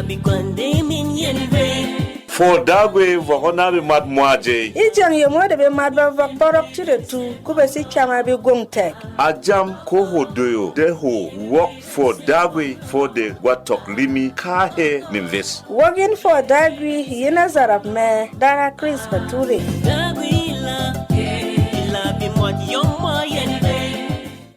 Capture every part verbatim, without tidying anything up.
Bekwande min yen vey. Fwɔ Dagwi vɔk ɔ na bemwat mwa jey. E jeng yemo de bemwat ba vɔk bɔrɔk chiretu, ku be si chama be gwong tɛk. A jam ko hwo doyo de hwo wɔk fwɔ Dagwi fwɔ de gwa tɔk rimi kahe neves. Wok yin fwɔ Dagwi yin a zarap mɛ dara Chris Bature. Dagwi la, la bemwat yom mwa yen vey.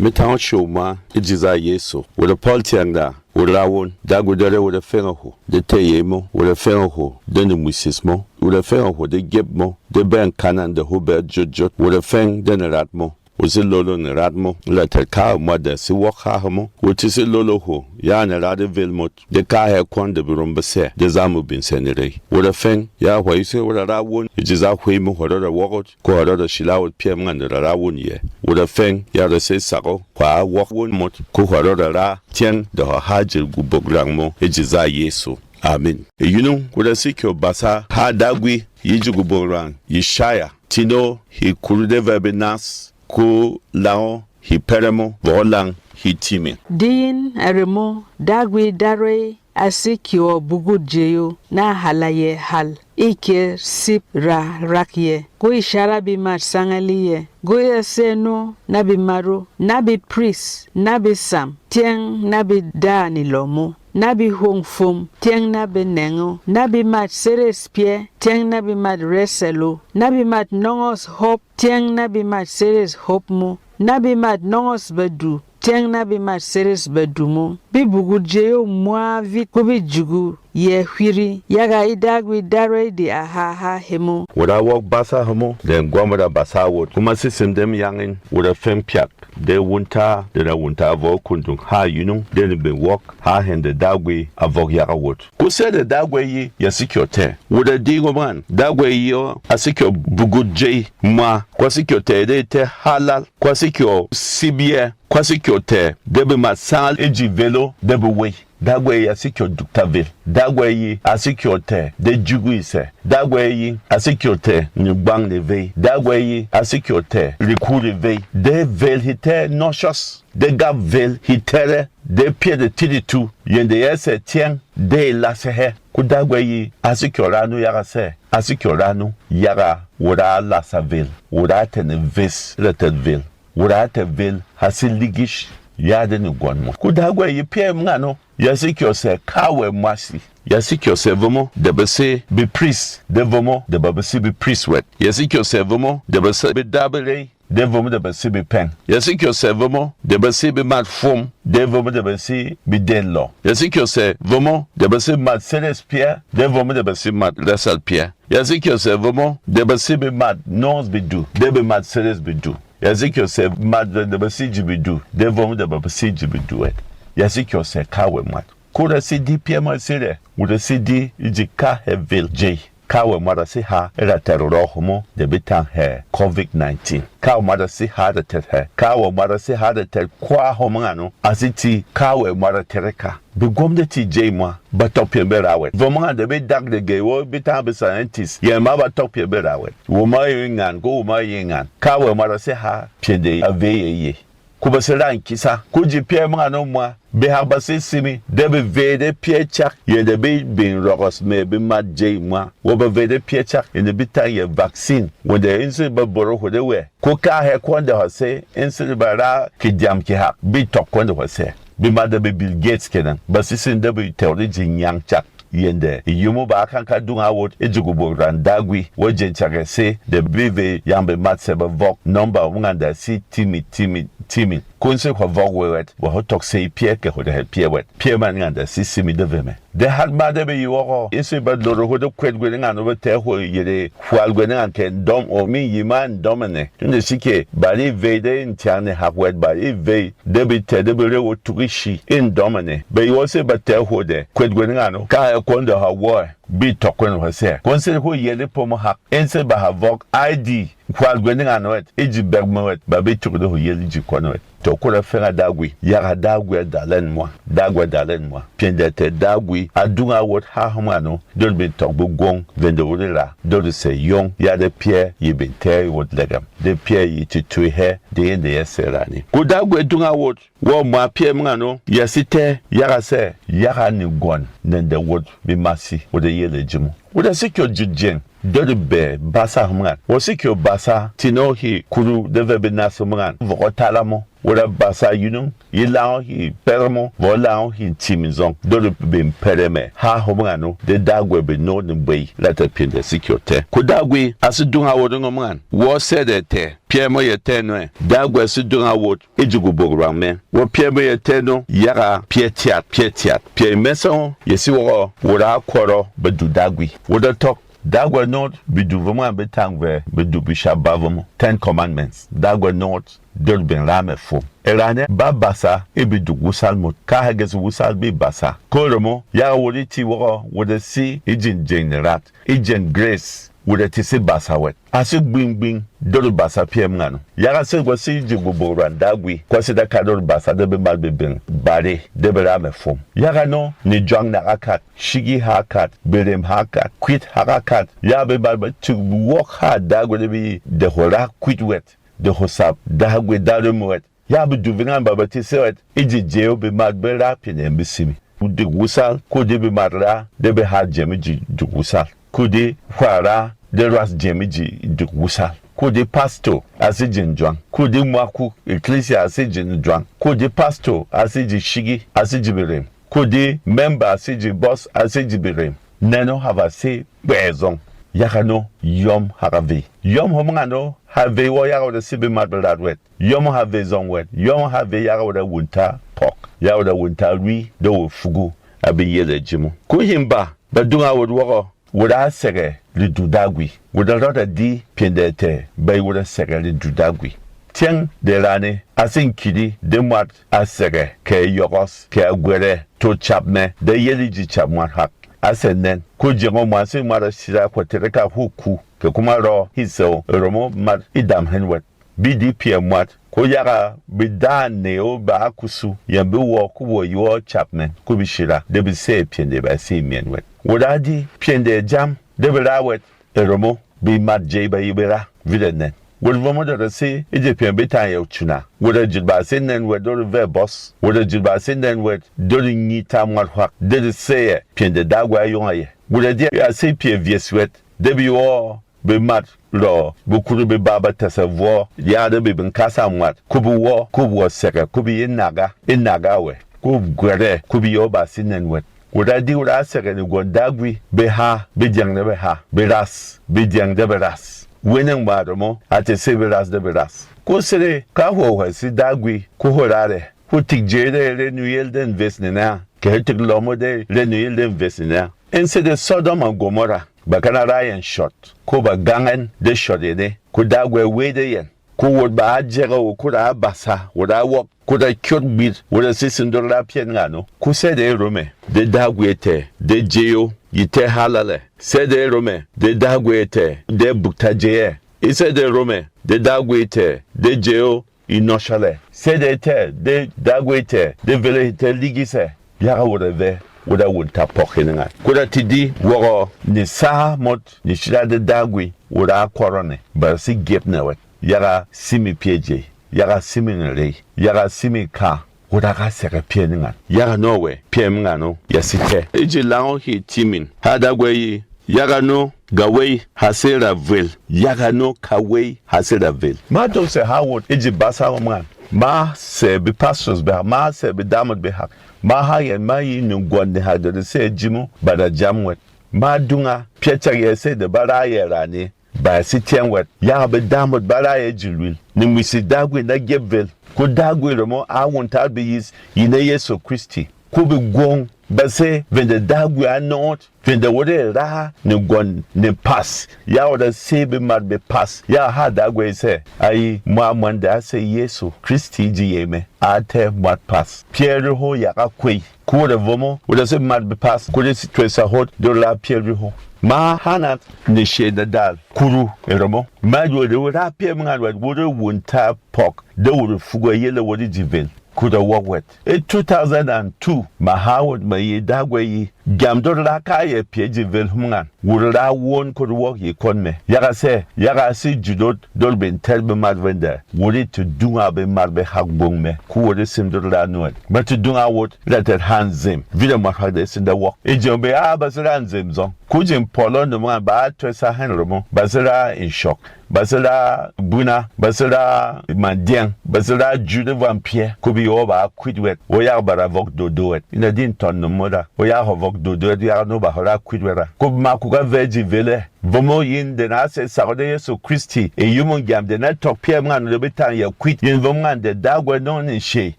Mi tang o show ma e jiza Yesu. Wura Paul tiang da, wura won, Dagwi dare wura feng a hwo, de teye mo, wura feng a hwo, de ne mwisis mo, wura feng a hwo, de gep mo, de beng kanan de hubɛ jot jot, wura feng de ne rat mo. Usi lolo ne rat mo, la ter ka mwa de si wok ha mo. Wuti si lolo hwo, ya ne rat e vel mo, de ka hɛ kwon de birom bese, de za mo bin se ne rei. Wura feng, ya hwa ise wura ra won, e jiza hwe mo hwa rora wok ot, ko hwa rora shila ot pyɛ mwa ne ra ra won ye. Wura feng, ya ra se sako, hwa wok won mot, ko hwa rora ra tiang de hwa ha jil gubok rang mo, e jiza Yesu. Amin. E yunung, wura si kyo basa ha Dagwi, yi ji gubok rang, yi shaya, tino, hi kuru de vɛ be nas, ko lango, hi pɛrɛ mo, vɔk lang, hi timin. Diyin a remo Dagwi Darwey a si kyo bugut jeyo na hala ye hal. E ke sip ra rak ye, ko e shara bemwat sangali ye, ko e seno na bemwat o, na be pris, na be sam, tiang na be da ni lɔ mo, na be hwong fwom, tiang na be nɛng o, na bemwat seres pyɛ, tiang na bemwat resɛl o, na bemwat nɔngɔs hop, tiang na bemwat seres hop mo, na bemwat nɔngɔs badu, tiang na bemwat seres badu mo. Be bugut jeyo mwa vit ko be jugu yɛ hwiri, yaga e Dagwi Darwey de a ha ha hemo. Wura wok basa hemo, de gwamra basa wot, kuma sisim dem yangin, wura feng pyak, de wunta, de na wunta vɔ kundung ha yunung, de ne be wok ha hende Dagwi a vok yaga wot. Ko sede Dagwi yi, ya si kyo tɛ. Wura di ngo man, Dagwi yi o, a si kyo bugut jey mwa, kwa si kyo tɛ de tɛ halal, kwa si kyo sibye, kwa si kyo tɛ de bemwat sangal e ji velo de be wey. Dagwi yi a si kyo dukta vel. Dagwi yi a si kyo tɛ de jugu isɛ. Dagwi yi a si kyo tɛ ni gbang ni vey. Dagwi yi a si kyo tɛ riku ri vey. De vel hi tɛ nɔshɔs. De gap vel hi tɛrɛ. De pyɛ de tiritu. Yende ya sɛ tiɛng. De lasɛ hɛ. Ko Dagwi yi a si kyo ranu yaga sɛ. A si kyo ranu yaga wura lasa vel. Wura tɛ ni ves. Ra tɛ vel. Wura tɛ vel ha si ligish. Ya de ni gwɔn mo. Ko Dagwi yi pyɛ mngano. Ya si kyɔ sɛ kawɛ mwasi. Ya si kyɔ sɛ vomo de be si be pris, de vomo de ba be si be pris wɛt. Ya si kyɔ sɛ vomo de be si be da be rei, de vomo de be si be pɛng. Ya si kyɔ sɛ vomo de be si be mat fwom, de vomo de be si be den lɔ. Ya si kyɔ sɛ vomo de be si mat seres pia, de vomo de be si mat resal pia. Ya si kyɔ sɛ vomo de be si be mat nɔs be du, de be mat seres be du. Ya si kyɔ sɛ mat de be si ji be du, de vomo de be si ji be du wɛt. Ya si kyɔ sɛ kawɛ mwat. Ko ra si di pyɛ ma sirɛ, wut ra si di e ji kahɛ vil jey. Kawɛ mwat a si ha e ra tɛr rɔ hmo de be tang hɛ covid nineteen. Kawɛ mwat a si ha e ra tɛr hɛ. Kawɛ mwat a si ha e ra tɛr kwa hom ngano. A si ti kawɛ mwat a tɛr ka. Be gwamnati jey mwa, ba tɔk pyɛ be ra wɛt. Vom ngan de be dak de gey wo be tang be scientist. Yɛn ma ba tɔk pyɛ be ra wɛt. Wo ma ye ngan ko wo ma ye ngan. Kawɛ mwat a si ha pyɛ de a ve ye ye. Ko ba se ra nkisa, ko ji pyɛ mwa ano mwa, behak ba se simi, de be vey de pyɛ chak, yɛn de be bin rɔgɔs mɛ be mat jey mwa, wo ba vey de pyɛ chak, yɛn de be tang yɛ vaccine, wɛn de insiri ba boro hwo de wɛ, ko ka hɛ kwɔn de hɔ se, insiri ba ra kidyam kihak, be tɔk kwɔn de hɔ se. Be mat de be Bill Gates kenan, ba sisin de be tɛw de ji nyang chak. Yɛn de, e yumu ba kan ka dung a wot, e ji kubok ran Dagwi, wo jɛn chak ɛ se, de be vey yang be mat sɛ ba vɔk, nɔmba munganda si timi, timi, timi. Kun se hwa vɔk we wɛt, wa ho tɔk se pyɛ kɛ ho de hɛ pyɛ wɛt. Pyɛ man nganda si simi de veme. De hat ma de be yi wɔkɔ, e se ba loro ho de kwet gwe ngan o ba tɛ ho yere, hwal gwe ngan kɛ ndɔm o mi yi ma ndɔm ne. Tun de sike, ba ri vey de ntiang ne hak wɛt ba ri vey, de be tɛ de be re wo tuki shi, e ndɔm ne. Be yi wɔ se ba tɛ ho de, kwet gwe ngan o, ka e kwon de ha wɔ. bi tɔk kwɛn hwɛ sɛ. Kwon sede hwô yɛl e pɔmɔ hak, e sede ba ha vɔk I D, hwal gwe ningana wɛt, e ji bɛk mɛ wɛt, ba bi tuk de hwô yɛl e ji kwɔn wɛt. Tɔ ko ra fɛnga Dagwi, yaga Dagwi a dal ɛn mwa, Dagwi a dal ɛn mwa. Pyɛndɛ tɛ Dagwi a dung a wot ha hom ano, dor bin tɔk be gwong vende wuri ra, dor sɛ yong ya de pyɛ yi bin tɛ wot lɛgɛm, de pyɛ yi titui hɛ, de yende ya sɛ rani. Ko Dagwi a dung a wot, wɔ mwa pyɛ mung ano, ya si tɛ, yaga sɛ, yaga ni gwɔn nende wot bi masi wot de yele jimo. Wot a si kyɔ jut jeng, dor bɛ basa hom ngan. Wɔ si kyɔ basa tino hi kuru de vɛ bi nas hom ngan. Vɔkɔ tala mo. Wot a basa yunung, yi lang o hî pɛrɛ mo, vɔ lang o hî nti mizɔng, dor bin pɛrɛ mɛ ha hom ngan o, de Dagwi be no ni bwey, lata pyɛndɛ si kyɔ tɛ. Ko Dagwi a si dung a wot ngom ngan, wɔ sɛdɛ tɛ, pyɛ mo ye tɛ nɔ ɛ, Dagwi a si dung a wot, e ji gubok rwang mɛ. Wɔ pyɛ mo ye tɛ no, yaga pyɛ tiat, pyɛ tiat, pyɛ mɛsɛng o, ye si wɔgɔ, wot a kɔrɔ, be du Dagwi. Wot a tɔk, Dagwi nɔt, bi du vemo a be tang vɛ, be du bi sha ba vemo. Ten Commandments, Dagwi nɔt, dor bin ra mɛ fom. E rane ba basa e bi duk wusal mot, ka ha gesi wusal bi basa. Ko remo, yaga wot e ti wɔgɔ, wot e si e jin jeng ni rat, e jeng grace, wot e ti si basa wɛt. A si gbing gbing, dor basa pyɛ mung ano. Yaga sede gwa si ji gubok rwan Dagwi, kwa si da ka dor basa de be mal be beng bare, de be ra mɛ fom. Yaga no, ni jwang na ga kat, shigi ha kat, berem ha kat, kwit ha ga kat. Yaga be mal be tuk wɔk ha Dagwi de bi de hwo ra kwit wɛt, de hwo sap Dagwi Darwin wɛt. Ya be du vingana ba ba ti sewɛt e ji jey o, bemat be ra pyɛ nɛ be simi. Duk wusal, ko de bemat ra de be har jemi ji duk wusal, ko de hwara de ras jemi ji duk wusal, ko de pasto a si ji njwang, ko de mwakuk eklisia a si ji njwang, ko de pasto a si ji shigi, a si ji berem, ko de member a si ji bɔs, a si ji berem. Nɛn o hava se kpɛ zɔng, yaga no yɔm ha ga vey. Yɔm hom ngan o ha vey wɔ yaga wɛt a si bemat berat wɛt. Yɔm o ha vey zɔng wɛt, yɔm o ha vey yaga wɛt a wunta pɔk, yaga wɛt a wunta rwi de wo fugu a be yɛlɛ jimo. Ko him ba, ba dunga wɛt wɔgɔ, wɛt a sɛgɛ redu Dagwi. Wɛt a rɔt a di pyɛndɛ tɛ bey wɛt a sɛgɛ redu Dagwi. Tyɛng de rane a sing kidi de mwat a sɛgɛ kɛ yɔgɔs kɛ a gwerɛ to chap mɛ de yeli ji chap mwat hak. A sɛ nɛn, ko jeng o mwa si mwat a shira kwatɛrɛ ka hu ku, kɛ kuma rɔ hi sɛ o, e ro mo mat e dam hɛn wɛt. Bi di pyɛ mwat, ko yaga be daan nɛ o ba a kusu, yɛn be wɔ ko wɔ yi wɔ chap mɛn, ko be shira de be sɛ pyɛndɛ ba sɛ myɛn wɛt. Wɛt a di pyɛndɛ jam de be ra wɛt, e ro mo be mat jey ba yi be ra vit ɛ nɛn. Wot vɔmɔ de rɔ se e jɛ pyɛ be tang yɛ cuna. Wot a jut ba se nɛn wɛt do re vɛ bɔs. Wot a jut ba se nɛn wɛt do re nyi ta mwat hwak de re sɛ yɛ pyɛndɛ Dagwi a yong a yɛ. Wot a di a se pyɛ vyes wɛt de be wɔ be mat rɔ be kuru be ba ba tɛsɛ vwɔ ya de be bin kasa mwat. Ko be wɔ ko be wɔ sɛkɛ ko be ye naga e naga wɛ. Ko gwerɛ ko be yɔ ba se nɛn wɛt. Wot a di wot a sɛgɛ ni gwɔn Dagwi, be ha, be jeng de be ha, be ras, be jeng de be ras. Weneng mwa de mo, a tɛ se be ras de be ras. Ko sede ka hwo hwɛ si Dagwi, ko hwo ra rɛ. Hwo tik jey de re nuyel de nves ne na, kɛ hwo tik lɔmɔ de re nuyel de nves ne na. En sede Sodom and Gomora, ba kana ra yɛn shɔt, ko ba gang ɛn de shɔt yɛn e, ko Dagwi wei de yɛn. Ko wot ba a jɛgɛ wo ko ra a basa, wot a wɔk, ko ra kyot gbit, wot a sisin dor ra pyɛn ngano. Ko sede e ro mɛ, de Dagwi tɛ, de jey o, yi tɛ halalɛ. Sede e ro mɛ, de Dagwi tɛ, de bukta jey ɛ. E sede e ro mɛ, de Dagwi tɛ, de jey o, yi nɔshalɛ. Sede tɛ, de Dagwi tɛ, de vele tɛ ligisɛ. Yaga wot a vɛ, wot a wun ta pɔk hene ngan. Ko ra ti di wɔgɔ ni sa mot, ni shira de Dagwi, wot a kɔrɔne, ba si gep na wɛt. Yaga simi pyɛ jey, yaga simi nrey, yaga simi ka, wot a ga sɛgɛ pyɛ ni ngan. Yaga no wɛ, pyɛ mi ngan o, ya si tɛ. E ji lang o hi timin, ha Dagwi yi, yaga no, ga wey, ha se ra vel, yaga no, ka wey, ha se ra vel. Ma to sɛ ha wot, e ji basa mo ngan. Ma sɛ bi pastors be hak, ma sɛ bi damot be hak. Ma ha yɛn ma yi nungwɔn ni hak de de sɛ jimo, ba da jam wɛt. Ma dunga, pyɛ chak yɛ sɛ de ba ra yɛ rani. Ba si tyɛng wɛt, yaga be damot ba ra yɛ ji lwil, ni mwisi Dagwi na gyep vel. Ko Dagwi remo a wuntar be yis, yi na Yesu Kristi. Ko be gwong, ba sé vende Dagwi a nɔng ot, vende wot e raha ne gwɔn ne pas, yaga wot a sé bemat bepas, yaga ha Dagwi sɛ, a yi mwa mwanda a sé Yɛsu Kristi ji yey mɛ, a tɛ́ mwat pas. Pyɛ reho yaga kwey. Ko wot a vomo, wot a sé bemat bepas, ko de twesa hot, dot ra pyɛ reho. Ma hana ne she na dal, kuru, e romo. Ma jwode wot ra pyɛ mwa wɛt, wot e wunta pɔk, de wot fugwa yele wot e ji vel. Ko da wɔk wɛt. E two thousand and two, ma ha wot ma yi Dagwi yi. Gyam dot ra ka yɛ pyɛ ji vel hum ngan. Wot ra won ko de wɔk yi kon mɛ. Yaga sɛ, yaga si ju dot, dot ben tɛr bemat venda. Wot e to dunga bemat behak bong mɛ. Ko wot e sim dot ra nuɛt. Ma to dunga wot, ra tɛt ha nzem. Vida mwat hak de sinda wɔk. E jeng be a ba sira nzem zong. Ko jeng polo num ngan ba twesa hen romo. Ba sira inshok. Ba sira buna, ba sira mandiang, ba sira ju de vwam pyɛ. Ko bi yo ba kwit wɛt. Wo yak ba ra vok dodo wɛt. Ina din ton num mo da. Wo yak ho vok dodo wɛt, yak no ba ho ra kwit wɛt ra. Ko ma ku ga ve ji vele. Vomo yin de na se sako de Yesu Kristi. E yumung gyam de na tok pyɛ mwan de bi tang ya kwit. Yin vom ngan de Dagwi nong ni she.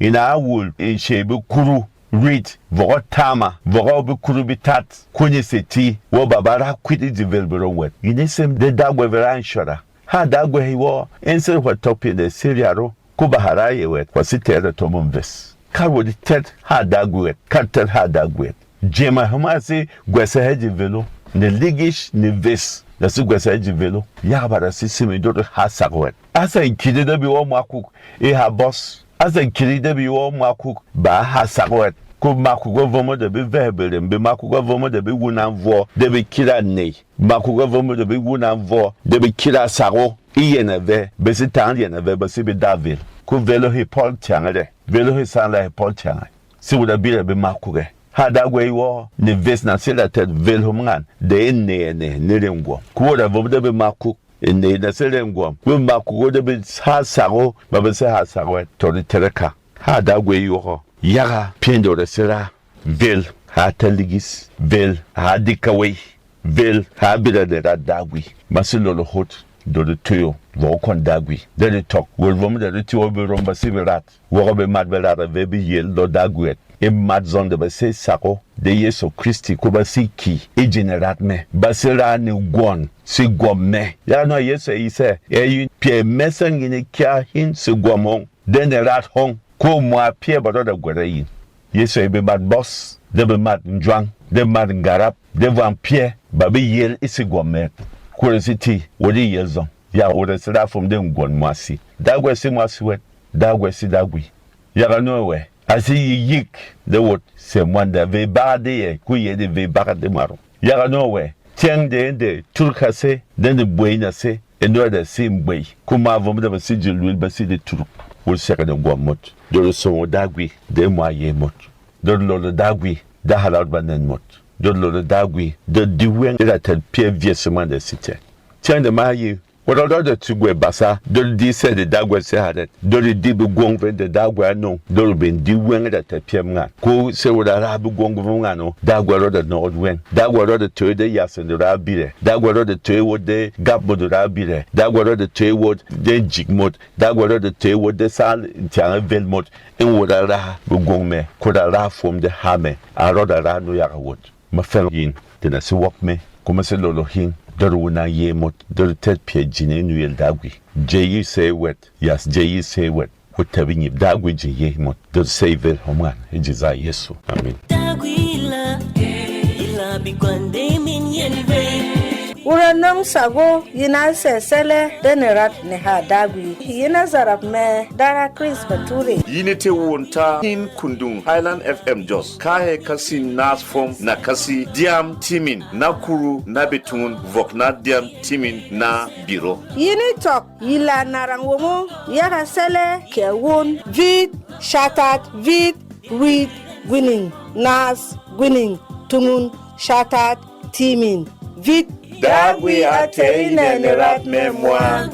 Ina wul in she bi kuru. Rit, vɔgɔ tama, vɔgɔ bi kuru bi tat, kuni se ti, wo ba ba ra kwit e ji vel bi rong wɛt. Yi ni sem de Dagwi vera nshɔra. Ha Dagwi hei wo, en ser hwa tɔk pinde Syria ro, ko ba ha ra ye wɛt, hwa si tɛrɛ to mun ves. Kar wo di tɛt ha Dagwi wɛt, kar tɛt ha Dagwi wɛt. Jema hama si gwɛsɛ hɛ ji velo, ne ligish ne ves, na si gwɛsɛ hɛ ji velo. Ya ba ra si simi do ha sak wɛt. Asa kidi da bi wo mwakuk e ha bos. Asa kiri de bi wo mwakuk ba ha sak wɛt. Ko makuk o vomo de bi vɛhɛ berem, bi makuk o vomo de bi wuna vwɔ, de bi kira ney. Makuk o vomo de bi wuna vwɔ, de bi kira sak o. E yɛn a vɛ, be si tang yɛn a vɛ, ba si bi da vel. Ko velo hi Pɔl tyang rɛ, velo hi sangla hi Pɔl tyang rɛ. Si wuda bi rɛ bi makuk ɛ. Ha Dagwi wɔ, ni ves na si ra tɛt vel hom ngan, de e ney ɛnɛ, ni rengwɔ. Ko wuda vomo de bi makuk. E ney na sede ngwɔm. Ko makuk o de be ha sak o, ba be se ha sak wɛt, to de tɛrɛ ka. Ha Dagwi yi wɔkɔ. Yaga pyɛng de o de se ra. Vel ha taligis. Vel ha dikawey. Vel ha bida de ra Dagwi. Ma se lolo hot. Do de tuyo. Vɔk kɔn Dagwi. De de tɔk. Wel vom de de tiwɔ be rom ba se be rat. Wɔgɔ bemat belara ve be yel lɔ Dagwi wɛt. E mat zɔng de ba sey sak o, de Yesu Kristi ko ba sey ki e ji nerat mɛ. Ba sey raa ne gwɔn segwɔm mɛ. Yaga nɔ Yesu e yi sɛ, e yi pyɛ mɛsɛng yi ne kya hin segwɔm hɔng, de nerat hɔng, ko mwa pyɛ ba rɔda gwɛrɛ yin. Yesu e bemat bɔs, de bemat njwang, de bemat ngarap, de vwang pyɛ ba be yel e segwɔm mɛ. Ko de sey ti, wo de yel zɔng. Ya wo de sey raa fom de ngwɔn mwasi. Dagwi sey mwasi wɛt. Dagwi sey Dagwi. Yaga nɔ wɛ, a sé yi yik de wot sɛ mwanda vey bagat de yɛ, ko yɛ de vey bagat de mwaro. Yaga nɔ wɛ, tyɛng de yɛn de Turk a sé, de de bwey na sé, e nɔ de sé mbwey. Ko ma vɔm de ba sé ji lwil ba sé de Turk. Wot sɛgɛ de gwɔm mot. Doro songo Dagwi, de mwa ye mot. Doro lolo Dagwi, de halat ba nɛn mot. Doro lolo Dagwi, de di wɛng de ra tɛt pyɛ vyɛ se mwanda sitɛ. Tyɛng de ma yi, wot a rɔda ti gwɛ basa, dor di sɛ de Dagwi sɛ ha dɛt, dor di bi gwong vɛn de Dagwi a nong, dor ben di wɛng da tɛ pyɛm ngan. Ko sɛ wot a ra bi gwong vɛn ngan o, Dagwi rɔda nɔgɔt wɛng. Dagwi rɔda toy de yasen de ra birɛ. Dagwi rɔda toy wot de gap mot de ra birɛ. Dagwi rɔda toy wot de jik mot. Dagwi rɔda toy wot de sal tyang vel mot. In wot a ra bi gwong mɛ, ko da ra fom de ha mɛ, a rɔda ra nu yaga wot. Ma fɛng yin, de na sé wɔk mɛ, ko ma sé lolo hin, dor wuna ye mot, dor tɛt pyɛ jine nuyel Dagwi. Jey yi sey wɛt, yas jey yi sey wɛt, ko tɛbi nyip Dagwi ji ye mot, dor sey vel hom ngan, e ji za Yesu. Amen. Dagwi la, ila bi kwande min yen ve. Wura nɔng sago yi na sɛ sɛlɛ de ne rat ne ha Dagwi. Yi na zarap mɛ dara Chris Bature. Yi ni te won ta hin kundung Highland F M Jos. Ka hɛ kasi nas fom na kasi diam timin na kuru na bitungun vok na diam timin na biro. Yi ni tɔk yi la narang womo yaga sɛlɛ kɛ won vit shatat vit wit gwining nas gwining tungun shatat timin vit. Dagwi a tɛy nɛ ne rat mɛ mwa.